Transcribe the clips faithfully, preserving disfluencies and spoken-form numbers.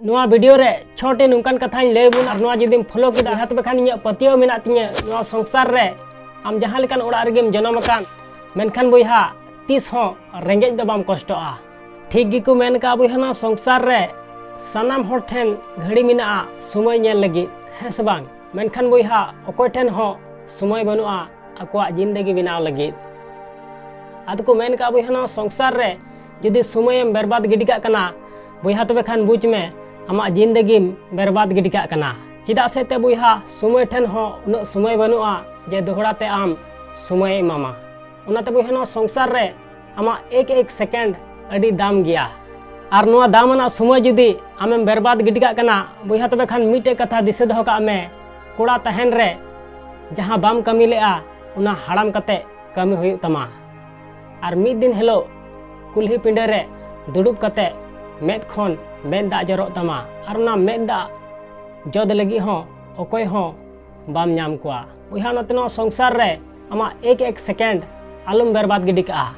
ᱱᱚᱣᱟ ᱵᱷᱤᱰᱤᱭᱳ ᱨᱮ ᱪᱷᱚᱴᱤ ᱱᱚᱝᱠᱟᱱ ᱠᱟᱛᱷᱟᱧ ᱞᱟᱹᱭ ᱟᱵᱚᱱᱟ, ᱟᱨ ᱱᱚᱣᱟ ᱡᱩᱫᱤᱢ ᱯᱷᱚᱞᱳ ᱠᱮᱫᱟ, ᱡᱟᱦᱟᱸ ᱛᱚᱵᱮ ᱠᱷᱟᱱ ᱤᱧᱟᱹᱜ ᱯᱟᱹᱛᱭᱟᱹᱣ ᱢᱮᱱᱟᱜ ᱛᱤᱧᱟᱹ, ᱱᱚᱣᱟ ᱥᱚᱝᱥᱟᱨ ᱨᱮ ᱟᱢ ᱡᱟᱦᱟᱸ ᱞᱮᱠᱟᱱ ᱚᱲᱟᱜ ᱨᱮᱜᱮᱢ ᱡᱚᱱᱚᱢ ᱟᱠᱟᱱ, ᱢᱮᱱᱠᱷᱟᱱ ᱵᱚᱭᱦᱟ, ᱛᱤᱥ ᱦᱚᱸ ᱨᱮᱸᱜᱮᱡ ᱫᱚ ᱵᱟᱢ ᱠᱚᱥᱴᱚᱜᱼᱟ᱾ ᱴᱷᱤᱠ ᱜᱮᱠᱚ ᱢᱮᱱ ᱠᱟᱜᱼᱟ ᱵᱚᱭᱦᱟ, ᱱᱚᱣᱟ ᱥᱚᱝᱥᱟᱨ ᱨᱮ ᱥᱟᱱᱟᱢ ᱦᱚᱲ ᱴᱷᱮᱱ ᱜᱷᱟᱹᱲᱤ ᱢᱮᱱᱟᱜᱼᱟ ᱥᱚᱢᱚᱭ ᱧᱮᱞ ᱞᱟᱹᱜᱤᱫ, ᱦᱮᱸ ᱥᱮ ᱵᱟᱝ? ᱢᱮᱱᱠᱷᱟᱱ ᱵᱚᱭᱦᱟ, ᱚᱠᱚᱭ ᱴᱷᱮᱱ ᱦᱚᱸ ᱥᱚᱢᱚᱭ ᱵᱟᱹᱱᱩᱜᱼᱟ ᱟᱠᱚᱣᱟᱜ ᱡᱤᱱᱫᱮᱜᱤ ᱵᱮᱱᱟᱣ ᱞᱟᱹᱜᱤᱫ᱾ ᱟᱫᱚ ᱠᱚ ᱢᱮᱱ ᱠᱟᱜᱼᱟ ᱵᱚᱭᱦᱟ, ᱱᱚᱣᱟ ᱥᱚᱝᱥᱟᱨ ᱨᱮ ᱡᱩᱫᱤ ᱥᱚᱢᱚᱭᱮᱢ ᱵᱮᱨᱵᱟᱫ ᱜᱤᱰᱤ ᱠᱟᱜ ᱠᱟᱱᱟ ᱵᱚᱭᱦᱟ, ᱛᱚᱵᱮ ᱠᱷᱟᱱ ᱵᱩᱡᱽ ᱢᱮ, ᱟᱢᱟᱜ ᱡᱤᱱᱫᱮᱜᱤᱢ ᱵᱮᱨᱵᱟᱫ ᱜᱤᱰᱤ ᱠᱟᱜ ᱠᱟᱱᱟ᱾ ᱪᱮᱫᱟᱜ ᱥᱮ ᱛᱮ ᱵᱚᱭᱦᱟ, ᱥᱚᱢᱚᱭ ᱴᱷᱮᱱ ᱦᱚᱸ ᱩᱱᱟᱹᱜ ᱥᱚᱢᱚᱭ ᱵᱟᱹᱱᱩᱜᱼᱟ ᱡᱮ ᱫᱚᱦᱲᱟ ᱛᱮ ᱟᱢ ᱥᱚᱢᱚᱭᱮ ᱮᱢᱟᱢᱟ᱾ ᱚᱱᱟᱛᱮ ᱵᱚᱭᱦᱟ, ᱱᱚᱣᱟ ᱥᱚᱝᱥᱟᱨ ᱨᱮ ᱟᱢᱟᱜ ᱮᱠ ᱮᱠ ᱥᱮᱠᱮᱱᱰ ᱟᱹᱰᱤ ᱫᱟᱢ ᱜᱮᱭᱟ᱾ ᱟᱨ ᱱᱚᱣᱟ ᱫᱟᱢ ᱟᱱᱟᱜ ᱥᱚᱢᱚᱭ ᱡᱩᱫᱤ ᱟᱢᱮᱢ ᱵᱮᱨᱵᱟᱫ ᱜᱤᱰᱤ ᱠᱟᱜ ᱠᱟᱱᱟ ᱵᱚᱭᱦᱟ, ᱛᱚᱵᱮ ᱠᱷᱟᱱ ᱢᱤᱫᱴᱮᱡ ᱠᱟᱛᱷᱟ ᱫᱤᱥᱟᱹ ᱫᱚᱦᱚ ᱠᱟᱜ ᱢᱮ, ᱠᱚᱲᱟ ᱛᱟᱦᱮᱱ ᱨᱮ ᱡᱟᱦᱟᱸ ᱵᱟᱢ ᱠᱟᱹᱢᱤ ᱞᱮᱜᱼᱟ, ᱚᱱᱟ ᱦᱟᱲᱟᱢ ᱠᱟᱛᱮ ᱠᱟᱹᱢᱤ ᱦᱩᱭᱩᱜ ᱛᱟᱢᱟ᱾ ᱟᱨ ᱢᱤᱫ ᱫᱤᱱ ᱦᱤᱞᱳᱜ ᱠᱩᱞᱦᱤ ᱯᱤᱸᱰᱟᱹ ᱨᱮ ᱫᱩᱲᱩᱵ ᱠᱟᱛᱮ ᱢᱮᱫ ᱠᱷᱚᱱ ᱢᱮᱫ ᱫᱟᱜ ᱡᱚᱨᱚᱜ ᱛᱟᱢᱟ, ᱟᱨ ᱚᱱᱟ ᱢᱮᱫ ᱫᱟᱜ ᱡᱚᱫ ᱞᱟᱹᱜᱤᱫ ᱦᱚᱸ ᱚᱠᱚᱭ ᱦᱚᱸ ᱵᱟᱢ ᱧᱟᱢ ᱠᱚᱣᱟ᱾ ᱵᱚᱭᱦᱟ, ᱱᱚᱛᱮ ᱱᱚᱣᱟ ᱥᱚᱝᱥᱟᱨ ᱨᱮ ᱟᱢᱟᱜ ᱮᱠ ᱮᱠ ᱥᱮᱠᱮᱱᱰ ᱟᱞᱚᱢ ᱵᱮᱨᱵᱟᱫ ᱜᱤᱰᱤ ᱠᱟᱜᱼᱟ᱾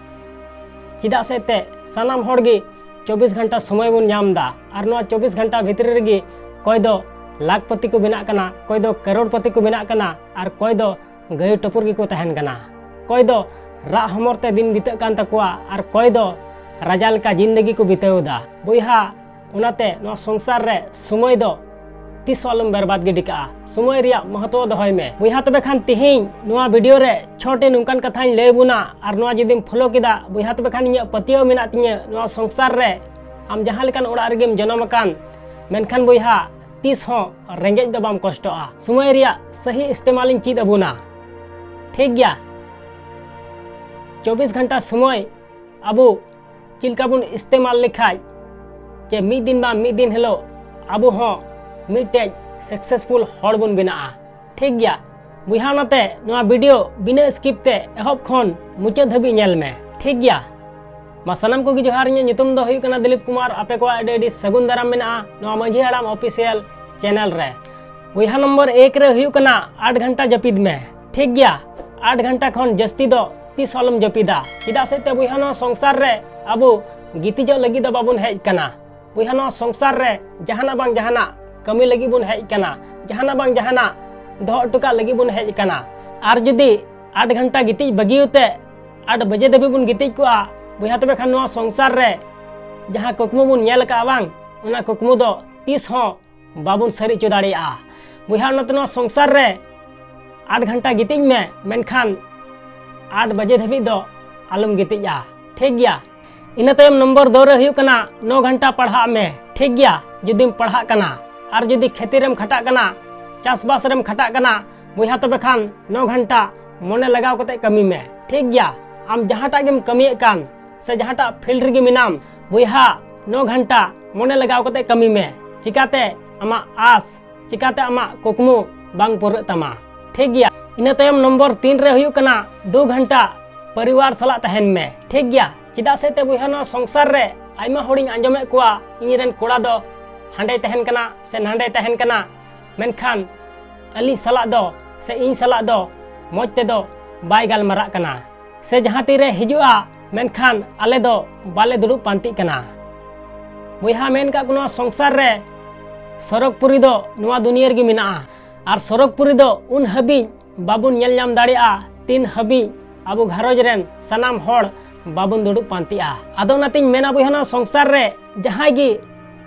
ᱪᱮᱫᱟᱜ ᱥᱮ ᱛᱮ ᱥᱟᱱᱟᱢ ᱦᱚᱲ ᱜᱮ ᱪᱚᱵᱵᱤᱥ ᱜᱷᱚᱱᱴᱟ ᱥᱚᱢᱚᱭ ᱵᱚᱱ ᱧᱟᱢ ᱮᱫᱟ, ᱟᱨ ᱱᱚᱣᱟ ᱪᱚᱵᱵᱤᱥ ᱜᱷᱚᱱᱴᱟ ᱵᱷᱤᱛᱨᱤ ᱨᱮᱜᱮ ᱚᱠᱚᱭ ᱫᱚ ᱞᱟᱠᱷᱯᱚᱛᱤ ᱠᱚ ᱵᱮᱱᱟᱜ ᱠᱟᱱᱟ, ᱚᱠᱚᱭ ᱫᱚ ᱠᱟᱨᱳᱲᱯᱚᱛᱤ ᱠᱚ ᱵᱮᱱᱟᱜ ᱠᱟᱱᱟ, ᱟᱨ ᱚᱠᱚᱭ ᱫᱚ ᱜᱟᱹᱭ ᱴᱩᱯᱩᱨ ᱜᱮᱠᱚ ᱛᱟᱦᱮᱱ ᱠᱟᱱᱟ, ᱚᱠᱚᱭ ᱫᱚ ᱨᱟᱜ ᱦᱚᱢᱚᱨ ᱛᱮ ᱫᱤᱱ ᱵᱤᱛᱟᱹᱜ ᱠᱟᱱ ᱛᱟᱠᱚᱣᱟ, ᱟᱨ ᱚᱠᱚᱭ ᱫᱚ ᱨᱟᱡᱟ ᱞᱮᱠᱟ ᱡᱤᱱᱫᱮᱜᱤ ᱠᱚ ᱵᱤᱛᱟᱹᱣ ᱮᱫᱟ᱾ ᱵᱚᱭᱦᱟ, ᱚᱱᱟᱛᱮ ᱱᱚᱣᱟ ᱥᱚᱝᱥᱟᱨ ᱨᱮ ᱥᱚᱢᱚᱭ ᱫᱚ ᱛᱤᱥ ᱦᱚᱸ ᱟᱞᱚᱢ ᱵᱮᱨᱵᱟᱫ ᱜᱤᱰᱤ ᱠᱟᱜᱼᱟ᱾ ᱥᱚᱢᱚᱭ ᱨᱮᱭᱟᱜ ᱢᱚᱦᱚᱛᱚ ᱫᱚᱦᱚᱭ ᱢᱮ᱾ ᱵᱚᱭᱦᱟ, ᱛᱚᱵᱮ ᱠᱷᱟᱱ ᱛᱮᱦᱮᱧ ᱱᱚᱣᱟ ᱵᱷᱤᱰᱤᱭᱳ ᱨᱮ ᱪᱷᱚᱴᱤ ᱱᱚᱝᱠᱟᱱ ᱠᱟᱛᱷᱟᱧ ᱞᱟᱹᱭ ᱟᱵᱚᱱᱟ, ᱟᱨ ᱱᱚᱣᱟ ᱡᱩᱫᱤᱢ ᱯᱷᱚᱞᱳ ᱠᱮᱫᱟ ᱵᱚᱭᱦᱟ, ᱛᱚᱵᱮ ᱠᱷᱟᱱ ᱤᱧᱟᱹᱜ ᱯᱟᱹᱛᱭᱟᱹᱣ ᱢᱮᱱᱟᱜ ᱛᱤᱧᱟᱹ, ᱱᱚᱣᱟ ᱥᱚᱝᱥᱟᱨ ᱨᱮ ᱟᱢ ᱡᱟᱦᱟᱸ ᱞᱮᱠᱟᱱ ᱚᱲᱟᱜ ᱨᱮᱜᱮᱢ ᱡᱚᱱᱚᱢ ᱟᱠᱟᱱ, ᱢᱮᱱᱠᱷᱟᱱ ᱵᱚᱭᱦᱟ, ᱛᱤᱥ ᱦᱚᱸ ᱨᱮᱸᱜᱮᱡ ᱫᱚ ᱵᱟᱢ ᱠᱚᱥᱴᱚᱜᱼᱟ᱾ ᱥᱚᱢᱚᱭ ᱨᱮᱭᱟᱜ ᱥᱟᱹᱦᱤ ᱤᱥᱛᱮᱢᱟᱞᱤᱧ ᱪᱮᱫ ᱟᱵᱚᱱᱟ᱾ ᱴᱷᱤᱠ ᱜᱮᱭᱟ, ᱪᱚᱵᱵᱤᱥ ᱜᱷᱚᱱᱴᱟ ᱥᱚᱢᱚᱭ ᱟᱵᱚ ᱪᱮᱫ ᱞᱮᱠᱟ ᱵᱚᱱ ᱤᱥᱛᱮᱢᱟᱞ ᱞᱮᱠᱷᱟᱡ ᱡᱮ ᱢᱤᱫ ᱫᱤᱱ ᱵᱟᱝ ᱢᱤᱫ ᱫᱤᱱ ᱦᱤᱞᱳᱜ ᱟᱵᱚ ᱦᱚᱸ ᱢᱤᱫᱴᱮᱡ ᱥᱟᱠᱥᱮᱥᱯᱷᱩᱞ ᱦᱚᱲ ᱵᱚᱱ ᱵᱮᱱᱟᱜᱼᱟ᱾ ᱴᱷᱤᱠ ᱜᱮᱭᱟ ᱵᱚᱭᱦᱟ, ᱚᱱᱟᱛᱮ ᱱᱚᱣᱟ ᱵᱷᱤᱰᱤᱭᱳ ᱵᱤᱱᱟᱹ ᱥᱠᱤᱯ ᱛᱮ ᱮᱦᱚᱵ ᱠᱷᱚᱱ ᱢᱩᱪᱟᱹᱫ ᱫᱷᱟᱹᱵᱤᱡ ᱧᱮᱞ ᱢᱮ᱾ ᱴᱷᱤᱠ ᱜᱮᱭᱟ, ᱢᱟ ᱥᱟᱱᱟᱢ ᱠᱚᱜᱮ ᱡᱚᱦᱟᱨ᱾ ᱤᱧᱟᱹᱜ ᱧᱩᱛᱩᱢ ᱫᱚ ᱦᱩᱭᱩᱜ ᱠᱟᱱᱟ ᱫᱤᱞᱤᱯ ᱠᱩᱢᱟᱨ᱾ ᱟᱯᱮ ᱠᱚᱣᱟᱜ ᱟᱹᱰᱤ ᱟᱹᱰᱤ ᱥᱟᱹᱜᱩᱱ ᱫᱟᱨᱟᱢ ᱢᱮᱱᱟᱜᱼᱟ ᱱᱚᱣᱟ ᱢᱟᱹᱡᱷᱤ ᱦᱟᱲᱟᱢ ᱚᱯᱷᱤᱥᱤᱭᱟᱞ ᱪᱮᱱᱮᱞ ᱨᱮ᱾ ᱵᱚᱭᱦᱟ, ᱱᱚᱢᱵᱚᱨ ᱮᱠ ᱨᱮ ᱦᱩᱭᱩᱜ ᱠᱟᱱᱟ ᱟᱴ ᱜᱷᱚᱱᱴᱟ ᱡᱟᱹᱯᱤᱫ ᱢᱮ᱾ ᱴᱷᱤᱠ ᱜᱮᱭᱟ, ᱟᱴ ᱜᱷᱚᱱᱴᱟ ᱠᱷᱚᱱ ᱡᱟᱹᱥᱛᱤ ᱫᱚ ᱛᱤᱥ ᱦᱚᱸ ᱟᱞᱚᱢ ᱡᱟᱹᱯᱤᱫᱟ᱾ ᱪᱮᱫᱟᱜ ᱥᱮ ᱛᱮ ᱵᱚᱭᱦᱟ, ᱱᱚᱣᱟ ᱥᱚᱝᱥᱟᱨ ᱨᱮ ᱟᱵᱚ ᱜᱤᱛᱤᱡᱚᱜ ᱞᱟᱹᱜᱤᱫ ᱫᱚ ᱵᱟᱵᱚᱱ ᱦᱮᱡ ᱠᱟᱱᱟ᱾ ᱵᱚᱭᱦᱟ, ᱱᱚᱣᱟ ᱥᱚᱝᱥᱟᱨ ᱨᱮ ᱡᱟᱦᱟᱱᱟᱜ ᱵᱟᱝ ᱡᱟᱦᱟᱱᱟᱜ ᱠᱟᱹᱢᱤ ᱞᱟᱹᱜᱤᱫ ᱵᱚᱱ ᱦᱮᱡ ᱟᱠᱟᱱᱟ, ᱡᱟᱦᱟᱱᱟᱜ ᱵᱟᱝ ᱡᱟᱦᱟᱱᱟᱜ ᱫᱚᱦᱚ ᱦᱚᱴᱚ ᱠᱟᱜ ᱞᱟᱹᱜᱤᱫ ᱵᱚᱱ ᱦᱮᱡ ᱟᱠᱟᱱᱟ᱾ ᱟᱨ ᱡᱩᱫᱤ ᱟᱴ ᱜᱷᱚᱱᱴᱟ ᱜᱤᱛᱤᱡ ᱵᱟᱹᱜᱤᱭᱟᱛᱮ ᱟᱴ ᱵᱟᱡᱮ ᱫᱷᱟᱹᱵᱤᱡ ᱵᱚᱱ ᱜᱤᱛᱤᱡ ᱠᱚᱜᱼᱟ, ᱵᱚᱭᱦᱟ, ᱛᱚᱵᱮ ᱠᱷᱟᱱ ᱱᱚᱣᱟ ᱥᱚᱝᱥᱟᱨ ᱨᱮ ᱡᱟᱦᱟᱸ ᱠᱩᱠᱢᱩ ᱵᱚᱱ ᱧᱮᱞ ᱟᱠᱟᱫᱼᱟ ᱵᱟᱝ, ᱚᱱᱟ ᱠᱩᱠᱢᱩ ᱫᱚ ᱛᱤᱥ ᱦᱚᱸ ᱵᱟᱵᱚᱱ ᱥᱟᱹᱨᱤ ᱦᱚᱪᱚ ᱫᱟᱲᱮᱭᱟᱜᱼᱟ᱾ ᱵᱚᱭᱦᱟ, ᱚᱱᱟᱛᱮ ᱱᱚᱣᱟ ᱥᱚᱝᱥᱟᱨ ᱨᱮ ᱟᱴ ᱜᱷᱚᱱᱴᱟ ᱜᱤᱛᱤᱡ ᱢᱮ, ᱢᱮᱱᱠᱷᱟᱱ ᱟᱴ ᱵᱟᱡᱮ ᱫᱷᱟᱹᱵᱤᱡ ᱫᱚ ᱟᱞᱚᱢ ᱜᱤᱛᱤᱡᱼᱟ, ᱴᱷᱤᱠ ᱜᱮᱭᱟ? ᱤᱱᱟᱹ ᱛᱟᱭᱚᱢ ᱱᱚᱢᱵᱚᱨ ᱫᱩ ᱨᱮ ᱦᱩᱭᱩᱜ ᱠᱟᱱᱟ ᱱᱚ ᱜᱷᱚᱱᱴᱟ ᱯᱟᱲᱦᱟᱜ ᱢᱮ, ᱴᱷᱤᱠ ᱜᱮᱭᱟ? ᱡᱩᱫᱤᱢ ᱯᱟᱲᱦᱟᱜ ᱠᱟᱱᱟ ᱟᱨ ᱡᱩᱫᱤ ᱠᱷᱮᱛᱤ ᱨᱮᱢ ᱠᱷᱟᱴᱟᱜ ᱠᱟᱱᱟ, ᱪᱟᱥᱵᱟᱥ ᱨᱮᱢ ᱠᱷᱟᱴᱟᱜ ᱠᱟᱱᱟ, ᱵᱚᱭᱦᱟ, ᱛᱚᱵᱮ ᱠᱷᱟᱱ ᱱᱚ ᱜᱷᱚᱱᱴᱟ ᱢᱚᱱᱮ ᱞᱟᱜᱟᱣ ᱠᱟᱛᱮ ᱠᱟᱹᱢᱤ ᱢᱮ, ᱴᱷᱤᱠ ᱜᱮᱭᱟ? ᱟᱢ ᱡᱟᱦᱟᱸᱴᱟᱜ ᱜᱮᱢ ᱠᱟᱹᱢᱤᱭᱮᱫ ᱠᱟᱱ ᱥᱮ ᱡᱟᱦᱟᱸᱴᱟᱜ ᱯᱷᱤᱞᱰ ᱨᱮᱜᱮ ᱢᱮᱱᱟᱢ, ᱵᱚᱭᱦᱟ, ᱱᱚ ᱜᱷᱚᱱᱴᱟ ᱢᱚᱱᱮ ᱞᱟᱜᱟᱣ ᱠᱟᱛᱮ ᱠᱟᱹᱢᱤ ᱢᱮ᱾ ᱪᱤᱠᱟᱛᱮ ᱟᱢᱟᱜ ᱟᱥ, ᱪᱤᱠᱟᱛᱮ ᱟᱢᱟᱜ ᱠᱩᱠᱢᱩ ᱵᱟᱝ ᱯᱩᱨᱟᱹᱜ ᱛᱟᱢᱟ, ᱴᱷᱤᱠ ᱜᱮᱭᱟ? ᱤᱱᱟᱹ ᱛᱟᱭᱚᱢ ᱱᱚᱢᱵᱚᱨ ᱛᱤᱱ ᱨᱮ ᱦᱩᱭᱩᱜ ᱠᱟᱱᱟ ᱫᱩ ᱜᱷᱚᱱᱴᱟ ᱯᱚᱨᱤᱵᱟᱨ ᱥᱟᱞᱟᱜ ᱛᱟᱦᱮᱱ ᱢᱮ, ᱴᱷᱤᱠ ᱜᱮᱭᱟ? ᱪᱮᱫᱟᱜ ᱥᱮ ᱛᱮ ᱵᱚᱭᱦᱟ, ᱱᱚᱣᱟ ᱥᱚᱝᱥᱟᱨ ᱨᱮ ᱟᱭᱢᱟ ᱦᱚᱲᱤᱧ ᱟᱸᱡᱚᱢᱮᱫ ᱠᱚᱣᱟ, ᱤᱧ ᱨᱮᱱ ᱠᱚᱲᱟ ᱫᱚ ᱦᱟᱸᱰᱮᱭ ᱛᱟᱦᱮᱱ ᱠᱟᱱᱟ ᱥᱮ ᱱᱟᱸᱰᱮᱭ ᱛᱟᱦᱮᱱ ᱠᱟᱱᱟ, ᱢᱮᱱᱠᱷᱟᱱ ᱟᱹᱞᱤᱧ ᱥᱟᱞᱟᱜ ᱫᱚ ᱥᱮ ᱤᱧ ᱥᱟᱞᱟᱜ ᱫᱚ ᱢᱚᱡᱽ ᱛᱮᱫᱚ ᱵᱟᱭ ᱜᱟᱞᱢᱟᱨᱟᱜ ᱠᱟᱱᱟ᱾ ᱥᱮ ᱡᱟᱦᱟᱸ ᱛᱤᱨᱮ ᱦᱤᱡᱩᱜᱼᱟ, ᱢᱮᱱᱠᱷᱟᱱ ᱟᱞᱮ ᱫᱚ ᱵᱟᱞᱮ ᱫᱩᱲᱩᱵ ᱯᱟᱱᱛᱮᱜ ᱠᱟᱱᱟ᱾ ᱵᱚᱭᱦᱟ, ᱢᱮᱱ ᱠᱟᱜ ᱠᱚ, ᱱᱚᱣᱟ ᱥᱚᱝᱥᱟᱨ ᱨᱮ ᱥᱚᱨᱚᱜᱽᱯᱩᱨᱤ ᱫᱚ ᱱᱚᱣᱟ ᱫᱩᱱᱤᱭᱟᱹ ᱨᱮᱜᱮ ᱢᱮᱱᱟᱜᱼᱟ᱾ ᱟᱨ ᱥᱚᱨᱚᱜᱽᱯᱩᱨᱤ ᱫᱚ ᱩᱱ ᱦᱟᱹᱵᱤᱡ ᱵᱟᱵᱚᱱ ᱧᱮᱞ ᱧᱟᱢ ᱫᱟᱲᱮᱭᱟᱜᱼᱟ, ᱛᱤᱱ ᱦᱟᱹᱵᱤᱡ ᱟᱵᱚ ᱜᱷᱟᱨᱚᱸᱡᱽ ᱨᱮᱱ ᱥᱟᱱᱟᱢ ᱦᱚᱲ ᱵᱟᱵᱚᱱ ᱫᱩᱲᱩᱵ ᱯᱟᱱᱛᱮᱜᱼᱟ᱾ ᱟᱫᱚ ᱚᱱᱟᱛᱤᱧ ᱢᱮᱱᱟ ᱵᱚᱭᱦᱟ, ᱱᱚᱣᱟ ᱥᱚᱝᱥᱟᱨ ᱨᱮ ᱡᱟᱦᱟᱸᱭ ᱜᱮ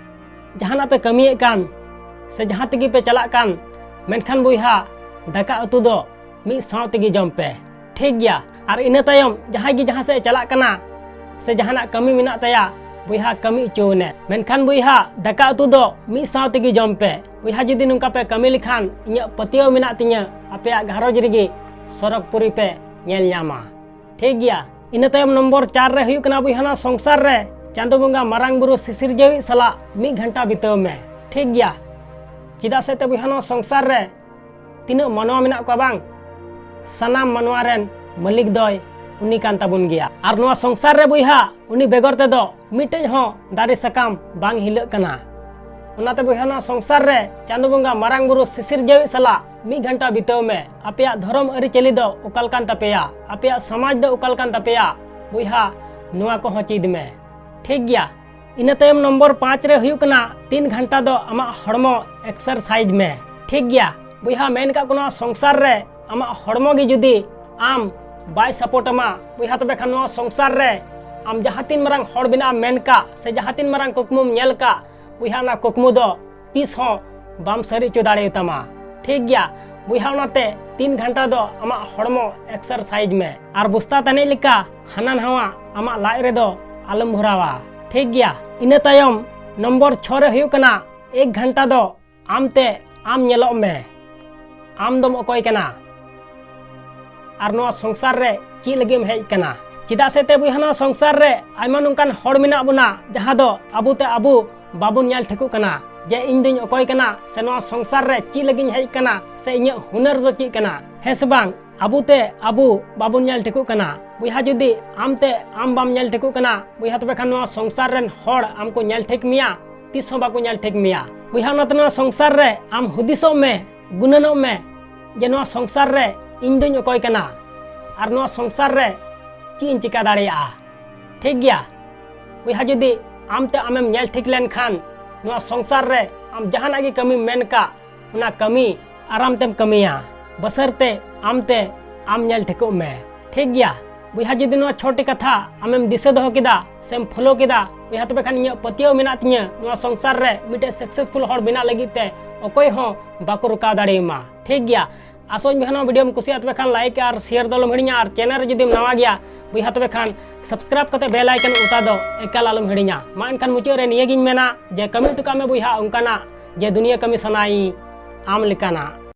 ᱡᱟᱦᱟᱱᱟᱜ ᱯᱮ ᱠᱟᱹᱢᱤᱭᱮᱫ ᱠᱟᱱ ᱥᱮ ᱡᱟᱦᱟᱸ ᱛᱮᱜᱮ ᱯᱮ ᱪᱟᱞᱟᱜ ᱠᱟᱱ, ᱢᱮᱱᱠᱷᱟᱱ ᱵᱚᱭᱦᱟ, ᱫᱟᱠᱟ ᱩᱛᱩ ᱫᱚ ᱢᱤᱫ ᱥᱟᱶ ᱛᱮᱜᱮ ᱡᱚᱢ ᱯᱮ, ᱴᱷᱤᱠ ᱜᱮᱭᱟ? ᱟᱨ ᱤᱱᱟᱹ ᱛᱟᱭᱚᱢ ᱡᱟᱦᱟᱸᱭ ᱜᱮ ᱡᱟᱦᱟᱸ ᱥᱮᱫ ᱮ ᱪᱟᱞᱟᱜ ᱠᱟᱱᱟ ᱥᱮ ᱡᱟᱦᱟᱱᱟᱜ ᱠᱟᱹᱢᱤ ᱢᱮᱱᱟᱜ ᱛᱟᱭᱟ, ᱵᱚᱭᱦᱟ, ᱠᱟᱹᱢᱤ ᱦᱚᱪᱚᱣᱟᱱᱮ᱾ ᱢᱮᱱᱠᱷᱟᱱ ᱵᱚᱭᱦᱟ, ᱫᱟᱠᱟ ᱩᱛᱩ ᱫᱚ ᱢᱤᱫ ᱥᱟᱶ ᱛᱮᱜᱮ ᱡᱚᱢ ᱯᱮ᱾ ᱵᱚᱭᱦᱟ, ᱡᱩᱫᱤ ᱱᱚᱝᱠᱟ ᱯᱮ ᱠᱟᱹᱢᱤ ᱞᱮᱠᱷᱟᱱ, ᱤᱧᱟᱹᱜ ᱯᱟᱹᱛᱭᱟᱹᱣ ᱢᱮᱱᱟᱜ ᱛᱤᱧᱟᱹ, ᱟᱯᱮᱭᱟᱜ ᱜᱷᱟᱨᱚᱸᱡᱽ ᱨᱮᱜᱮ ᱥᱚᱨᱚᱜᱽᱯᱩᱨᱤ ᱯᱮ ᱧᱮᱞ ᱧᱟᱢᱟ, ᱴᱷᱤᱠ ᱜᱮᱭᱟ? ᱤᱱᱟᱹ ᱛᱟᱭᱚᱢ ᱱᱚᱢᱵᱚᱨ ᱪᱟᱨ ᱨᱮ ᱦᱩᱭᱩᱜ ᱠᱟᱱᱟ ᱵᱚᱭᱦᱟ, ᱱᱚᱣᱟ ᱥᱚᱝᱥᱟᱨ ᱨᱮ ᱪᱟᱸᱫᱚ ᱵᱚᱸᱜᱟ ᱢᱟᱨᱟᱝ ᱵᱩᱨᱩ ᱥᱤᱥᱤᱨᱡᱟᱹᱣᱤᱡ ᱥᱟᱞᱟᱜ ᱢᱤᱫ ᱜᱷᱚᱱᱴᱟ ᱵᱤᱛᱟᱹᱣ ᱢᱮ, ᱴᱷᱤᱠ ᱜᱮᱭᱟ? ᱪᱮᱫᱟᱜ ᱥᱮ ᱛᱮ ᱵᱚᱭᱦᱟ, ᱱᱚᱣᱟ ᱥᱚᱝᱥᱟᱨ ᱨᱮ ᱛᱤᱱᱟᱹᱜ ᱢᱟᱱᱣᱟ ᱢᱮᱱᱟᱜ ᱠᱚᱣᱟ ᱵᱟᱝ, ᱥᱟᱱᱟᱢ ᱢᱟᱱᱣᱟ ᱨᱮᱱ ᱢᱟᱹᱞᱤᱠ ᱫᱚᱭ ᱩᱱᱤ ᱠᱟᱱ ᱛᱟᱵᱚᱱ ᱜᱮᱭᱟ᱾ ᱟᱨ ᱱᱚᱣᱟ ᱥᱚᱝᱥᱟᱨ ᱨᱮ ᱵᱚᱭᱦᱟ, ᱩᱱᱤ ᱵᱮᱜᱚᱨ ᱛᱮᱫᱚ ᱢᱤᱫᱴᱮᱡ ᱦᱚᱸ ᱫᱟᱨᱮ ᱥᱟᱠᱟᱢ ᱵᱟᱝ ᱦᱤᱞᱟᱹᱜ ᱠᱟᱱᱟ᱾ ᱚᱱᱟᱛᱮ ᱵᱚᱭᱦᱟ, ᱱᱚᱣᱟ ᱥᱚᱝᱥᱟᱨ ᱨᱮ ᱪᱟᱸᱫᱚ ᱵᱚᱸᱜᱟ ᱢᱟᱨᱟᱝ ᱵᱩᱨᱩ ᱥᱤᱥᱤᱨᱡᱟᱹᱣᱤᱡ ᱥᱟᱞᱟᱜ ᱢᱤᱫ ᱜᱷᱚᱱᱴᱟ ᱵᱤᱛᱟᱹᱣ ᱢᱮ᱾ ᱟᱯᱮᱭᱟᱜ ᱫᱷᱚᱨᱚᱢ ᱟᱹᱨᱤᱪᱟᱹᱞᱤ ᱫᱚ ᱚᱠᱟ ᱞᱮᱠᱟᱱ ᱛᱟᱯᱮᱭᱟ, ᱟᱯᱮᱭᱟᱜ ᱥᱚᱢᱟᱡᱽ ᱫᱚ ᱚᱠᱟ ᱞᱮᱠᱟᱱ ᱛᱟᱯᱮᱭᱟ, ᱵᱚᱭᱦᱟ, ᱱᱚᱣᱟ ᱠᱚᱦᱚᱸ ᱪᱮᱫ ᱢᱮ, ᱴᱷᱤᱠ ᱜᱮᱭᱟ? ᱤᱱᱟᱹ ᱛᱟᱭᱚᱢ ᱱᱚᱢᱵᱚᱨ ᱯᱟᱸᱪ ᱨᱮ ᱦᱩᱭᱩᱜ ᱠᱟᱱᱟ, ᱛᱤᱱ ᱜᱷᱟᱱᱴᱟ ᱫᱚ ᱟᱢᱟᱜ ᱦᱚᱲᱢᱚ ᱮᱠᱥᱟᱨᱥᱟᱭᱤᱡᱽ ᱢᱮ᱾ ᱴᱷᱤᱠ ᱜᱮᱭᱟ ᱵᱚᱭᱦᱟ, ᱢᱮᱱ ᱠᱟᱜ ᱠᱚ, ᱱᱚᱣᱟ ᱥᱚᱝᱥᱟᱨ ᱨᱮ ᱟᱢᱟᱜ ᱦᱚᱲᱢᱚ ᱜᱮ ᱡᱩᱫᱤ ᱟᱢ ᱵᱟᱭ ᱥᱟᱯᱳᱨᱴ ᱟᱢᱟ ᱵᱚᱭᱦᱟ, ᱛᱚᱵᱮ ᱠᱷᱟᱱ ᱱᱚᱣᱟ ᱥᱚᱝᱥᱟᱨ ᱨᱮ ᱟᱢ ᱡᱟᱦᱟᱸ ᱛᱤᱱ ᱢᱟᱨᱟᱝ ᱦᱚᱲ ᱵᱮᱱᱟᱜ ᱮᱢ ᱢᱮᱱ ᱠᱟᱜ ᱥᱮ ᱡᱟᱦᱟᱸ ᱛᱤᱱ ᱢᱟᱨᱟᱝ ᱠᱩᱠᱢᱩᱢ ᱧᱮᱞ ᱠᱟᱜ ᱵᱚᱭᱦᱟ, ᱚᱱᱟ ᱠᱩᱠᱢᱩ ᱫᱚ ᱛᱤᱥ ᱦᱚᱸ ᱵᱟᱢ ᱥᱟᱹᱨᱤ ᱦᱚᱪᱚ ᱫᱟᱲᱮᱭᱟᱛᱟᱢᱟ᱾ ᱴᱷᱤᱠ ᱜᱮᱭᱟ ᱵᱚᱭᱦᱟ, ᱚᱱᱟᱛᱮ ᱛᱤᱱ ᱜᱷᱟᱱᱴᱟ ᱫᱚ ᱟᱢᱟᱜ ᱦᱚᱲᱢᱚ ᱮᱠᱥᱟᱨᱥᱟᱭᱤᱡᱽ ᱢᱮ ᱟᱨ ᱵᱚᱥᱛᱟ ᱛᱟᱹᱱᱤᱡ ᱞᱮᱠᱟ ᱦᱟᱱᱟ ᱱᱟᱣᱟ ᱟᱢᱟᱜ ᱞᱟᱡ ᱨᱮᱫᱚ ᱟᱞᱚᱢ ᱵᱷᱚᱨᱟᱣᱟ᱾ ᱴᱷᱤᱠ ᱜᱮᱭᱟ, ᱤᱱᱟᱹ ᱛᱟᱭᱚᱢ ᱱᱚᱢᱵᱚᱨ ᱪᱷᱚ ᱨᱮ ᱦᱩᱭᱩᱜ ᱠᱟᱱᱟ, ᱮᱠ ᱜᱷᱟᱱᱴᱟ ᱫᱚ ᱟᱢᱛᱮ ᱟᱢ ᱧᱮᱞᱚᱜ ᱢᱮ᱾ ᱟᱢ ᱫᱚᱢ ᱚᱠᱚᱭ ᱠᱟᱱᱟ? ᱟᱨ ᱱᱚᱣᱟ ᱥᱚᱝᱥᱟᱨ ᱨᱮ ᱪᱮᱫ ᱞᱟᱹᱜᱤᱫ ᱮᱢ ᱦᱮᱡ ᱠᱟᱱᱟ? ᱪᱮᱫᱟᱜ ᱥᱮ ᱛᱮ ᱵᱚᱭᱦᱟ, ᱱᱚᱣᱟ ᱥᱚᱝᱥᱟᱨ ᱨᱮ ᱟᱭᱢᱟ ᱱᱚᱝᱠᱟᱱ ᱦᱚᱲ ᱢᱮᱱᱟᱜ ᱵᱚᱱᱟ, ᱡᱟᱦᱟᱸ ᱫᱚ ᱟᱵᱚ ᱛᱮ ᱟᱵᱚ ᱵᱟᱵᱚᱱ ᱧᱮᱞ ᱴᱷᱤᱠᱚᱜ ᱠᱟᱱᱟ ᱡᱮ ᱤᱧ ᱫᱚᱧ ᱚᱠᱚᱭ ᱠᱟᱱᱟ ᱥᱮ ᱱᱚᱣᱟ ᱥᱚᱝᱥᱟᱨ ᱨᱮ ᱪᱮᱫ ᱞᱟᱹᱜᱤᱫ ᱤᱧ ᱦᱮᱡ ᱠᱟᱱᱟ ᱥᱮ ᱤᱧᱟᱹᱜ ᱦᱩᱱᱟᱹᱨ ᱫᱚ ᱪᱮᱫ ᱠᱟᱱᱟ, ᱦᱮᱸ ᱥᱮ ᱵᱟᱝ? ᱟᱵᱚ ᱛᱮ ᱟᱵᱚ ᱵᱟᱵᱚᱱ ᱧᱮᱞ ᱴᱷᱤᱠᱚᱜ ᱠᱟᱱᱟ ᱵᱚᱭᱦᱟ, ᱡᱩᱫᱤ ᱟᱢ ᱛᱮ ᱟᱢ ᱵᱟᱢ ᱧᱮᱞ ᱴᱷᱤᱠᱚᱜ ᱠᱟᱱᱟ ᱵᱚᱭᱦᱟ, ᱛᱚᱵᱮ ᱠᱷᱟᱱ ᱱᱚᱣᱟ ᱥᱚᱝᱥᱟᱨ ᱨᱮᱱ ᱦᱚᱲ ᱟᱢ ᱠᱚ ᱧᱮᱞ ᱴᱷᱤᱠ ᱢᱮᱭᱟ, ᱛᱤᱥ ᱦᱚᱸ ᱵᱟᱠᱚ ᱧᱮᱞ ᱴᱷᱤᱠ ᱢᱮᱭᱟ ᱵᱚᱭᱦᱟ᱾ ᱚᱱᱟᱛᱮ ᱱᱚᱣᱟ ᱥᱚᱝᱥᱟᱨ ᱨᱮ ᱟᱢ ᱦᱩᱫᱤᱥᱚᱜ ᱢᱮ, ᱜᱩᱱᱟᱹᱱᱚᱜ ᱢᱮ ᱡᱮ ᱱᱚᱣᱟ ᱥᱚᱝᱥᱟᱨ ᱨᱮ ᱤᱧ ᱫᱚᱧ ᱚᱠᱚᱭ ᱠᱟᱱᱟ ᱟᱨ ᱱᱚᱣᱟ ᱥᱚᱝᱥᱟᱨ ᱨᱮ ᱪᱮᱫ ᱤᱧ ᱪᱤᱠᱟ ᱫᱟᱲᱮᱭᱟᱜᱼᱟ᱾ ᱴᱷᱤᱠ ᱜᱮᱭᱟ ᱵᱚᱭᱦᱟ, ᱡᱩᱫᱤ ᱟᱢ ᱛᱮ ᱟᱢᱮᱢ ᱧᱮᱞ ᱴᱷᱤᱠ ᱞᱮᱱᱠᱷᱟᱱ ᱱᱚᱣᱟ ᱥᱚᱝᱥᱟᱨ ᱨᱮ ᱟᱢ ᱡᱟᱦᱟᱱᱟᱜ ᱜᱮ ᱠᱟᱹᱢᱤᱢ ᱢᱮᱱ ᱠᱟᱜ, ᱚᱱᱟ ᱠᱟᱹᱢᱤ ᱟᱨᱟᱢ ᱛᱮᱢ ᱠᱟᱹᱢᱤᱭᱟ᱾ ᱵᱟᱥᱟᱨ ᱛᱮ ᱟᱢ ᱛᱮ ᱟᱢ ᱧᱮᱞ ᱴᱷᱤᱠᱚᱜ ᱢᱮ᱾ ᱴᱷᱤᱠ ᱜᱮᱭᱟ ᱵᱚᱭᱦᱟ, ᱡᱩᱫᱤ ᱱᱚᱣᱟ ᱪᱷᱚᱴᱤ ᱠᱟᱛᱷᱟ ᱟᱢᱮᱢ ᱫᱤᱥᱟᱹ ᱫᱚᱦᱚ ᱠᱮᱫᱟ ᱥᱮᱢ ᱯᱷᱚᱞᱳ ᱠᱮᱫᱟ ᱵᱚᱭᱦᱟ, ᱛᱚᱵᱮ ᱠᱷᱟᱱ ᱤᱧᱟᱹᱜ ᱯᱟᱹᱛᱭᱟᱹᱣ ᱢᱮᱱᱟᱜ ᱛᱤᱧᱟᱹ ᱱᱚᱣᱟ ᱥᱚᱝᱥᱟᱨ ᱨᱮ ᱢᱤᱫᱴᱮᱡ ᱥᱟᱠᱥᱮᱥᱯᱷᱩᱞ ᱦᱚᱲ ᱵᱮᱱᱟᱜ ᱞᱟᱹᱜᱤᱫ ᱛᱮ ᱚᱠᱚᱭ ᱦᱚᱸ ᱵᱟᱠᱚ ᱨᱚᱠᱟᱣ ᱫᱟᱲᱮᱭᱟᱢᱟ᱾ ᱴᱷᱤᱠ ᱜᱮᱭᱟ, ᱟᱥᱚᱜ ᱟᱹᱧ ᱵᱚᱭᱦᱟ, ᱱᱚᱣᱟ ᱵᱷᱤᱰᱤᱭᱳᱢ ᱠᱩᱥᱤᱭᱟᱜᱼᱟ, ᱛᱚᱵᱮ ᱠᱷᱟᱱ ᱞᱟᱭᱤᱠ ᱟᱨ ᱥᱮᱭᱟᱨ ᱫᱚ ᱟᱞᱚᱢ ᱦᱤᱲᱤᱧᱟ, ᱟᱨ ᱪᱮᱱᱮᱞ ᱨᱮ ᱡᱩᱫᱤᱢ ᱱᱟᱣᱟ ᱜᱮᱭᱟ ᱵᱚᱭᱦᱟ, ᱛᱚᱵᱮ ᱠᱷᱟᱱ ᱥᱟᱵᱥᱠᱨᱟᱭᱤᱵ ᱠᱟᱛᱮ ᱵᱮᱞ ᱟᱭᱠᱚᱱ ᱚᱛᱟ ᱫᱚ ᱮᱠᱟᱞ ᱟᱞᱚᱢ ᱦᱤᱲᱤᱧᱟ᱾ ᱢᱟ ᱮᱱᱠᱷᱟᱱ ᱢᱩᱪᱟᱹᱫ ᱨᱮ ᱱᱤᱭᱟᱹᱜᱤᱧ ᱢᱮᱱᱟ ᱡᱮ ᱠᱟᱹᱢᱤ ᱦᱚᱴᱚ ᱠᱟᱜ ᱢᱮ ᱵᱚᱭᱦᱟ ᱚᱱᱠᱟᱱᱟᱜ ᱡᱮ ᱫᱩᱱᱤᱭᱟᱹ ᱠᱟᱹᱢᱤ ᱥᱟᱱᱟᱭᱤᱧ ᱟᱢ ᱞᱮᱠᱟᱱᱟᱜ᱾